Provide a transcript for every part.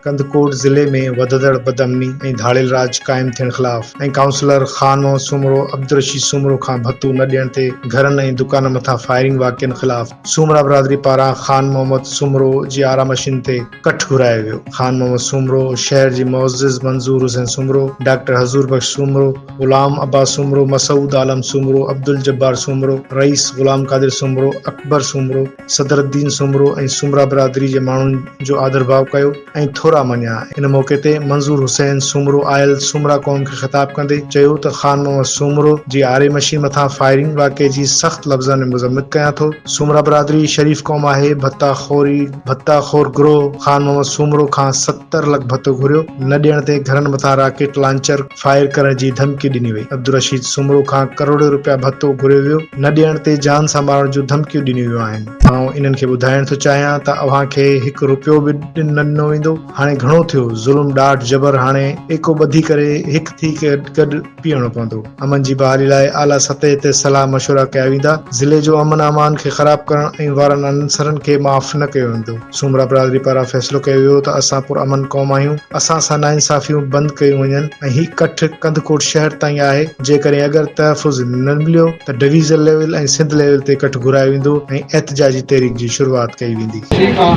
ڪنڌڪوٽ ضلعي ۾ وڌندڙ بدامني ۽ ڌاڙيل راڄ قائم ٿيڻ خلاف ۽ ڪائونسلر خان محمد سومرو عبدالرشيد سومرو کان ڀتو نه ڏيڻ تي گهرن ۽ دڪانن مٿان فائرنگ واقعن خلاف سومرا برادري پاران خان محمد سومرو جي آرامشين تي ڪٺ گهرايو ويو. خان محمد سومرو شهر جي معزز منظور حسين سومرو، ڊاڪٽر حضور بخش سومرو، غلام عباس سومرو، مسعود عالم سومرو، عبدالجبار سومرو، رئيس غلام قادر سومرو، اڪبر سومرو، صدرالدين سومرو ۽ سومرا برادري جي ماڻهن جو آڌرڀاء ڪيو ۽ ٿورا مڃيا. ان موقعي تي منظور حسين سومرو آيل سومرا قوم کي خطاب ڪندي چيو ته خان محمد سومرو جي آري مشين مٿان فائرنگ واقعي جي سخت لفظن ۾ مذمت ڪيان ٿو، سومرا برادري شريف قوم آهي، ڀتا خوري ڀتا خور گروهه خان محمد سومرو کان 70 لک ڀتو گهريو، نه ڏيڻ تي گهرن مٿان راڪيٽ لانچر فائر ڪرڻ جي ڌمڪي ڏني وئي. عبدالرشيد سومرو کان ڪروڙين روپيا ڀتو گهريو ويو، نه ڏيڻ تي جان سان مارڻ جون ڌمڪيون ڏنيون ويون آهن. آئون انهن کي ٻڌائڻ ٿو چاهيان ته اوهان کي هڪ روپيو به نه ڏنو ويندو. هاڻي گهڻو ٿيو ظلم ڏاڍ جبر هاڻي ايڪو ٻڌي ڪري هڪ ٿي گڏ پيئڻو پوندو. امن جي بحالي لاء اعليٰ سطح تي صلاح مشورا ڪيا ويندا. ضلعي جو امن امان کي خراب ڪرڻ ۽ وارن عنصرن کي معاف نه ڪيو ويندو. سومرا برادري پاران فيصلو ڪيو ويو ته اسان پرامن قوم آهيون، اسان سان ناانصافيون بند ڪيون وڃن ۽ هي ڪٺ ڪنڌڪوٽ شهر تائين آهي، جيڪڏهن اگر تحفظ نه مليو ته ڊويزن ليول ۽ سنڌ ليول تي ڪٺ گهرايو ويندو ۽ احتجاجي تحريڪ جي شروعات ڪئي ويندي. ٺيڪ آ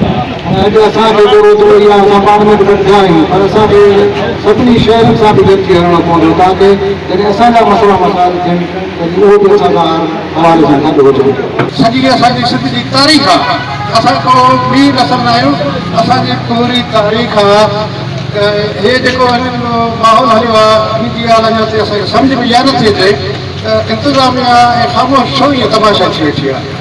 ۽ اڄ اسان کي ٿورو ٿورو اها اسان پاڻ ۾ به گڏ ٿيا آهيون پر اسان کي سڀني شهرن سان به گڏجي هلڻو پوندو تاڪه جڏهن اسان جا مسئلا مسائل ٿين تڏهن اهو به اسان سان هر حوالي سان گڏ هجن. سڄي اسان جي سنڌ جي تاريخ آ. اسان ڪو ٻي نسل نه آهيون، اسان جي پوري تاريخ آ ته هي جيڪو هنن ماحول هليو آ ان جي ڳالهه اڃا تائين اسان کي سمجهه ۾ اها نٿي اچي ته انتظاميا ۽ خاموش ڇو ائين تماشا ٿي ويٺي آ.